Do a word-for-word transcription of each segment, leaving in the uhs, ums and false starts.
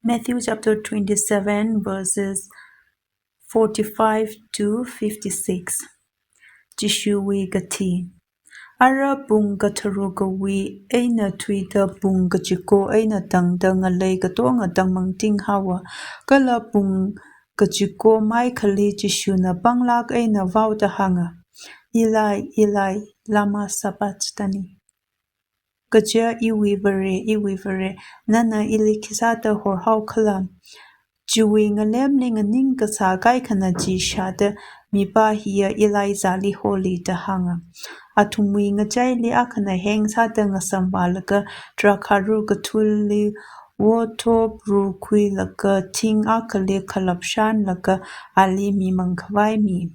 Matthew chapter twenty-seven, verses forty-five to fifty-six. Jishuwui kathi. Ara pung katharukawui eina thuida pung kachiko eina tangda ngalei katonga tangmangting haowa. Kala pung kachiko maikhali Jishuna panglāk eina vaoda hānga, "Eli, Eli, lama sabachthani?" Kaja, "Iwui Vare, iwui Vare, nana ili khisāda horhao khala?" Chiwui ngalemli nganing kasā kaikhana chi shāda, "Mipā hiya Elijahli holi," da hānga. Athumwui ngachaili akhana heng sāda ngasam vālaga, drakhāru kathulli wothop rukhuilaga, thing akhali khalap shanlaga, ali mimang khavai mi.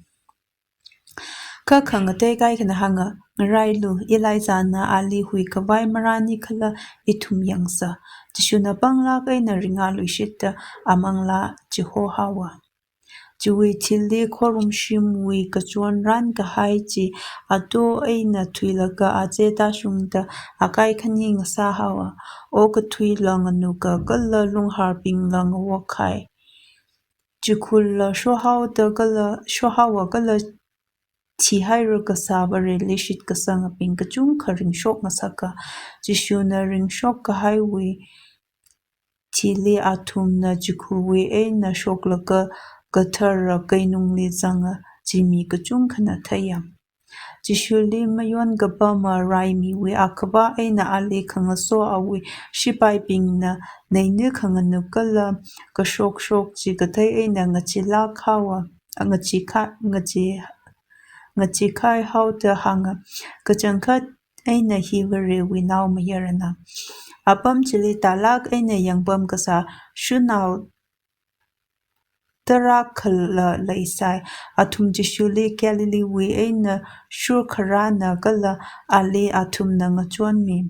Kha khangatei kaikhana hānga, "Ngarailu, Elijahna ali hui khavai marāni khala ithum yangsa." Jishuna panglāk eina ringā luishitta amanglā chiho haowa. Chiwui thili khorumshimwui kachon rānkahai chi ato eina thuilaga ache tāshungda akai khani ngasā haowa. Okathuila nganuka kala lunghārbingla ngawokhai. Chikhulla shohaoda kala, shohaowa kala thihaira kasā Vareli shitkasangabing kachungkha ringshok ngasaka. Jishuna ringshok kahaiwui thili athumna chikhuwui eina shoklaga kathara keinungli zanga, chi mi kachungkhana theiya. Jishuli mayon kapama raimiwui akhavā eina ali khangaso awui shipaibingna neini khanganu kala kashokshok chi kathei eina ngachilāk haowa, ngachikha-, ngachi-, ngachikhai haoda hānga, "Kachangkhat eina hi Varewui Naomayarana." Apam chili tālāk eina yangpam kasā shunao tarākhala leisai. Athum Jishuli Galileewui eina shurkharāna kala ali athumna ngachonmi.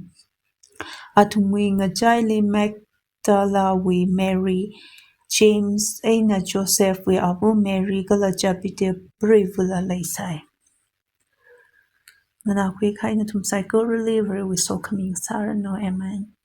Athumwui ngachaili Magdalawui Mary, James eina Josephwui āva Mary kala Zebedee preivula leisai. Nganākhui kahai nathum saikorali Varewui sokhami sāranu. Amen.